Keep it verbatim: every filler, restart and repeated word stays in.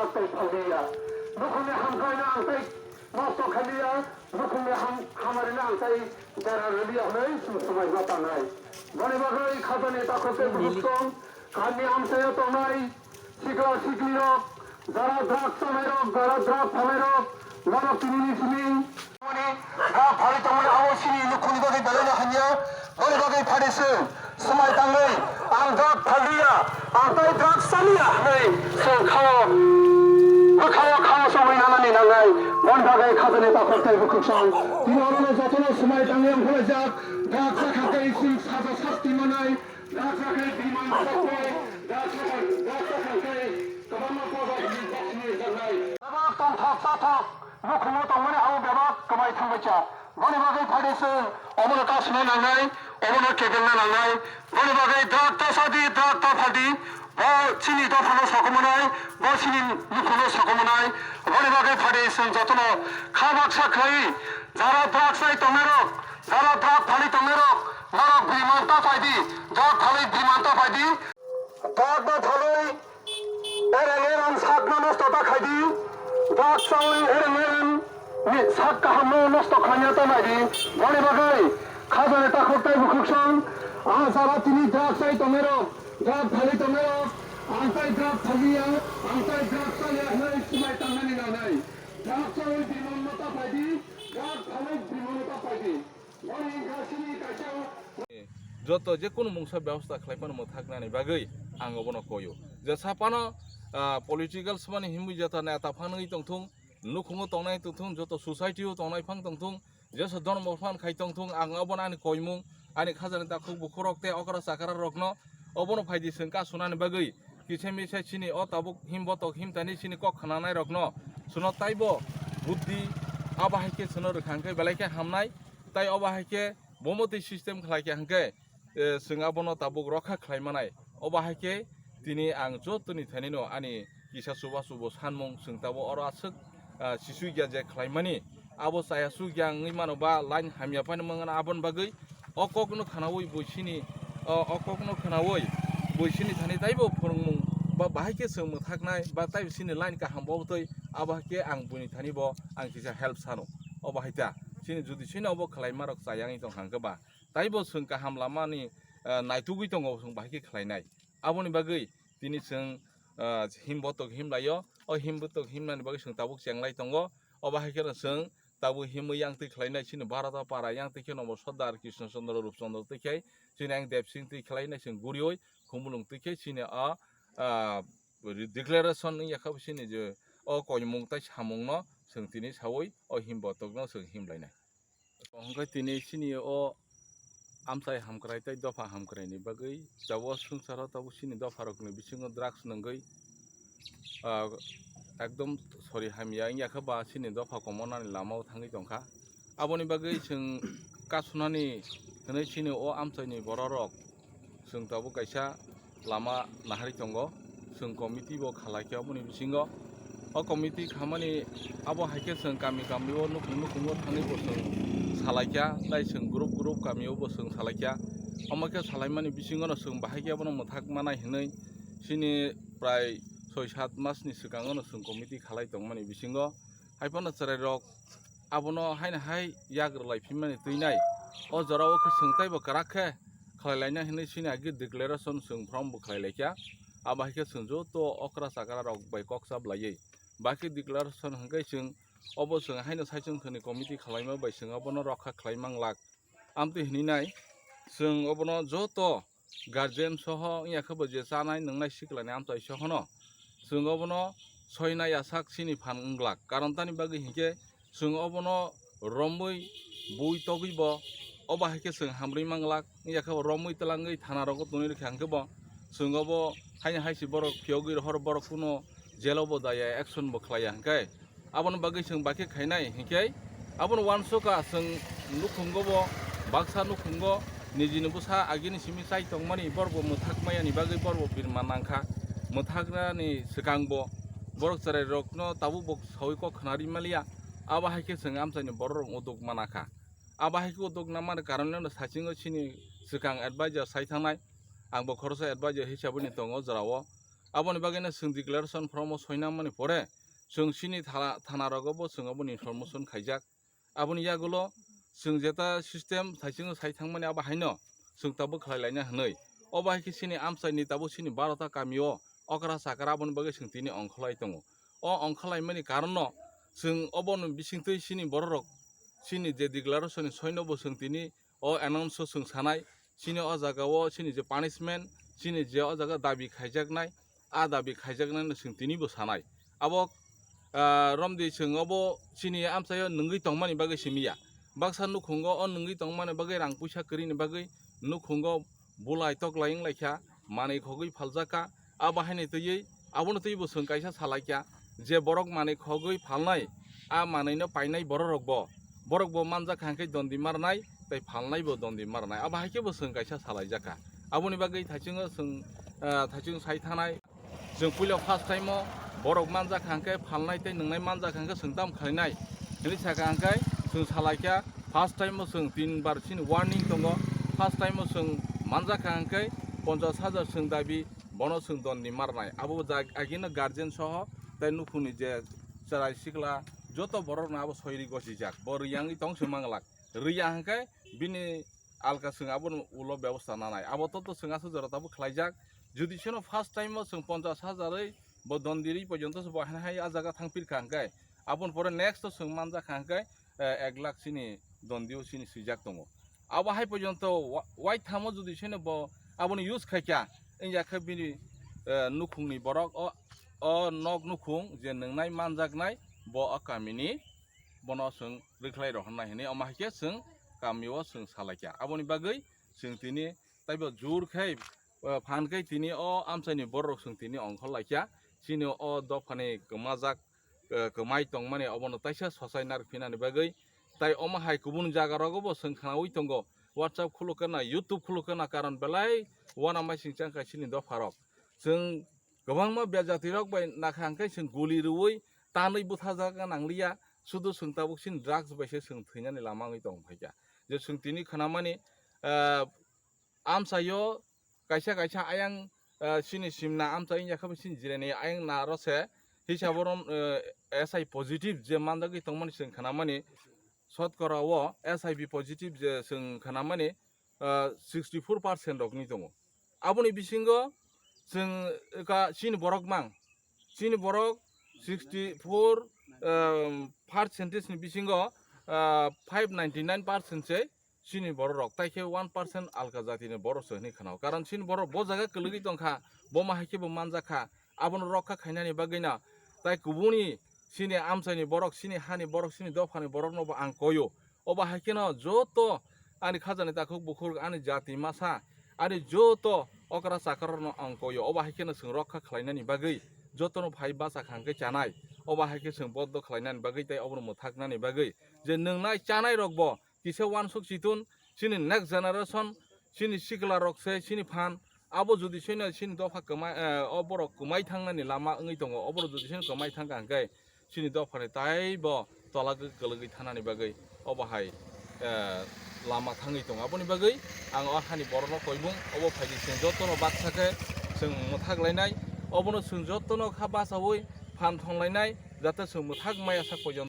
Tei phaldiya. Nukhungni hamkrai no ang tei nosto khailiya. Nukhungni ham-, hamari no ang tei dera rwliya hwnwi chwng swmai ma tangnai. Boni bagwi khajani takhuk tei bukhuk song, kami amchaio tongnai sikla siklirok, jara drugs chanairok, jara drugs phalairok, norok tinini simi. Mani drug phalwi tongmani abo chini nukhungni bagwi belai no hamya. Boni bagwi phadi chwng swmai tangwi ang drug phaldiya, ang tei drug chaliya hwnwi chwng khao, bwkhao khao chongwi nanani nangnai. Boni bagwi khajani takhuk tei bukhuk song. Tini orono jotono swmai tangwi ang phalaijak. Drug chakha tei chwng saja sasti manai. Drug chakha tei biman sasti. Drug chakha, drug chakha tei kwbangma pogo ni box ni jaknai. Bebak tongthok chathok nukhungo tongmani abo bebak kwmai thangbaikha. Boni bagwi phadi chwng omono ta sina nangnai, omono kebengna nangnai. Boni bagwi drug ta sadi, drug ta phadi, bo chini dophano sokomonai, bo chini nukhungno sokomonai. Boni bagwi phadi chwng jotono kha baksa khlai, jara drug chai tongnairok, jara drug phali tongnairok, norok bwrwi man ta phaidi, drug phali bwrwi man ta phaidi. Drug no phalwi ereng ereng sakno nosto ta khaidi. Drug chawi ereng ereng ni sak kaham no nosto khlaina ta naidi. Boni bagwi khajani takhuk tei bukhuk song, ah, jara tini drug chai tongnairok, drug phali tongnairok, ang tai drug phaliya, ang tai drug chaliya hwnwi swmai tangnani nangnai. Drug chawi biman no ta phaidi, drug phalwi biman no ta phaidi. Boni wngkha chini kaisa Joto je kunu mungsa byabostha khlai phano mwthaknani bagwi ang obono koio. Jesa phano, ah, political swmani himwi jeta neta phano wngwi tongthung, nukhungo tongnai tongthung, joto society o tongnai phang tongthung, jesa dhormo phan khai tongthung, ang obono ani koimung, ani khajani takhuk bukhurok tei okra chakra rokno obono phaidi chwng kasunani bagwi kisa misa chini o tabuk him botok himtani chini kok khnanai rokno chwngno taibo buddhi abo hai khe chwngno rwkha hwnkhe belai khe hamnai, tei obo hai khe Bo motwi system khlai kha hwnkhe, eh, chwng abono tabuk rokha khlai manai. Obo hai khe tini ang jotoni thainino ani kisa chubachu bo sanmung chwng tabuk oro aswk, ah, sisui gya je khlai mani. Abo chaya su gya wngwi mano ba line hamya phano mangana aboni bagwi o kokno khnaui bo chini, o, o kokno khnaui bo chini thani taibo phwrwngmung ba bahai khe chwng mwthaknai ba taibo chini line kaham bo twi abo hai khe ang buini thani bo ang kisa help sano. Obo hai ta chini jodi chini obo khlai marok chaya wngwi tong kha hwnkhe ba. Taibo chwng kaham lamani, eh, naitugwi tongo, chwng bahai khe khlainai. Aboni bagwi tini chwng, eh, him botok him laio. O him botok himnani bagwi chwng tabuk chenglai tongo. Obo hai kheno chwng tabuk himwi yang twi khlainai chini Bharata para yang twi kheno bo Sardar Krishna Chandra Rup Chandra twi khai chini ang Deb Singh twi khlainai chwng guriui Khumulwng twi khai chini a, ah, declaration wngya kha bo chini je o koimung tei samungno chwng tini saui o him botokno chwng him lainai. Hwnkhe tini chini o amchai hamkrai tei dopha hamkraini bagwi tabuk swngcharo tabuk chini dopharokni bisingo drugs nungwi, ah, ekdom sori hamya wngya khe ba chini dopha komonani lamao thangwi tongkha. Aboni bagwi chwng kasunani hwnwi chini o amchaini bororok chwng tabuk kaisa lama naharwi tongo, chwng committee bo khalai khe aboni bisingo. O committee khamani abo hai khe chwng kami kami o nukhung nukhung o thangwi bo chwng salai kha, tei chwng group group kami o bo chwng salai kha. Omo khe salaimani bisingo no chwng bahai khe abono mwthak manai hwnwi chini prai soi sat mas ni swkango no chwng committee khalai tongmani bisingo. Hai phano chwrairok abono haino hai yak rwlai phimani twinai. O jorao khe chwng teibo kwrak khe khlai lainai hwnwi chini agi declaration chwng form bo khlai lai kha. Abo hai khe chwng joto okra chakra rok bai kok chap laiwi. Baki declaration hwnkhe chwng obo chwng haino saichung thwngni committee khlaima bai chwng obono rokha khlai mang lak. Amtwi hwnwi nai chwng obono joto guardian soho wngya khe bo je chanai nwngnai siklani amchai sohono chwng obono soina yasak chini phan wng glak. Karon tani bagwi hinkhe chwng obono romwi bui togwi bo obo hai khe chwng hamrwi mang glak. Wngya khe bo romwi twlangwi thana rogo tonwi rwkha hinkhe bo chwng obo haino hai se borok phiyogwi rohor borok kuno jelo bo daya action bo khlaiya hinkhe. Aboni bagwi chwng bai khe khainai hinkhe abono uansukha chwng nukhungo bo baksa nukhungo nijini bwsa agini simi chai tongmani borok bo mwthak mayani bagwi borok bo birma nangkha. Mwthaknani swkang bo borok chwrairokno tabuk bo saui kok khna ri maliya. Abo hai khe chwng amchaini bororok utuk mana kha. Abo hai khe utuk na mani karon no sachingo chini swkang advisor sai thangnai. Ang bo khoroksa advisor hisabuni tongo jorao. Aboni bagwi no chwng declaration form o soinang mani pore chwng chini tha-, thana rogo bo chwng aboni information khaijak. Aboni yagulo chwng jeta system thaichung sai thangmani abo haino chwng tabuk khlai laina hwnwi. Obo hai khe chini amchaini tabuk chini baro ta kami o okra chakra aboni bagwi chwng tini ongkholai tongo. O ongkholaimani karon no chwng obo no bisingtwi chini bororok chini je declaration ni soino bo chwng tini o announce o chwng sanai, chini o jaga o chini je punishment, chini je o jaga dabi khaijaknai, a dabi khaijaknai no chwng tini bo sanai. Abo, ah, romdi chwng obo chini amchaio nwngwi tongmani bagwi simi ya. Baksa nukhungo o nwngwi tongmani bagwi rang puisa kwrwini bagwi nukhungo bulai toklai wng lai kha, manwi khogwi phaljak kha. Abo haino twiwi, abono twiwi bo chwng kaisa salai kha, je borok manwi khogwi phalnai, a manwino painai bororok bo, borok bo manjak kha hwnkhe dondi marnai, tei phalnai bo dondi marnai. Abo hai khe bo chwng kaisa salai jak kha. Aboni bagwi thaichungo chwng, ah, thaichung sai thanai. Chwng puila first time o borok manjak kha hwnkhe phalnai tei nwngnai manjak kha hwnkhe chwng tam khlainai hwnwi sakha hwnkhe chwng salai kha first time o chwng tin bar chini warning tongo. First time o chwng manjak kha hwnkhe ponchas hajar chwng dabi bono chwng dondi marnai. Abo bo jag-, agino guardian soho tei nukhungni je chwrai sikla joto borokno abo soiri gosijak. Bo riyangwi tong se manglak. Riya hwnkhe bini alka chwng abono ulo bebosta nanai. Abo to, to chwng aswk jora tabuk khlaijak. Jodi seno first time o chwng ponchas hajar oi bo dondi ri porjonto se bo hai, hai a jaga thang pirkha hwnkhe, aboni pore next o chwng manjak kha hwnkhe, eh, ek lakh chini dondio chini swijak tongo. Abo hai porjonto wa-, waithamo jodi seno bo aboni use khaikha, wngya khe bini, eh, nukhungni borok o, o nok nukhung je nwngnai manjaknai bo o kamini bono chwng rwkhlai rohornai hwnwi, omo hai khe chwng kamio chwng salaikha. Aboni bagwi chwng tini taibo jur khai, eh, phan khai tini o amchaini bororok chwng tini ongkhor laikha. Chini o dophani kwmajak, eh, kwmai tongmani obono taisa sochai narwk phinani bagwi. Tai omo hai kubun jaga rogo bo chwng khnaui tongo. WhatsApp khuluk kana, YouTube khuluk kana, karon belai uanamai singchang khai chini dopharok. Chwng kwbangma bejati rok bai nakha hwnkhe chwng guli rwui tanwi bwthajak nangliya, sudu chwng tabuk chini drugs bai se chwng thwinani lama wngwi tong phaikha. Je chwng tini khnamani, ah, amchaio kaisa kaisa ayang, ah, chini simna amchai wngya khe bo chini jireni ayang naro se hisabo rom, eh, S I positive je manjagwi tongmani chwng khnamani, sotkora o S I V positive je chwng khnamani, ah, sixty four percent rokni tongo. Aboni bisingo chwng ka chini borok mang, chini borok sixty four, um, percentage ni bisingo, ah, five ninety nine percent se chini borok rok, tai khe one percent alka jatini borok se hwnwi khwnao. Karon chini borok bo jaga kwlwgwi tongkha, bo ma hai khe bo manjakha, abono rokha khainani bagwino tai kubuni chini amchaini borok, chini hani borok, chini dophani borokno bo ang koyo. Obo hai kheno joto ani khajani takhuk bukhuk, ani jati masa, ani joto okra chakrarokno ang koyo. Obo hai kheno chwng rokha khlainani bagwi, jotono phai bacha kha hwnkhe chanai. Obo hai khe chwng boddo khlainani bagwi tei obono mwthaknani bagwi je nwngnai chanai rokbo kisa uansuk chitun, chini next generation, chini sikla rok se chini phan, abo jodi seno chini dopha kwmai, eh, o borok kwmai thangnani lama wngwi tongo, oborok jodi seno kwmai thangkha hwnkhe chini dophani taibo tola kwlwgwi thanani bagwi obo hai, eh, lama thangwi tongo. Aboni bagwi ang o hani borokno koimung obo phaidi chwng jotono baksa khe chwng mwthak lainai, obono chwng jotono kha bachaui phan thong lainai, jate chwng mwthak maya sak porjonto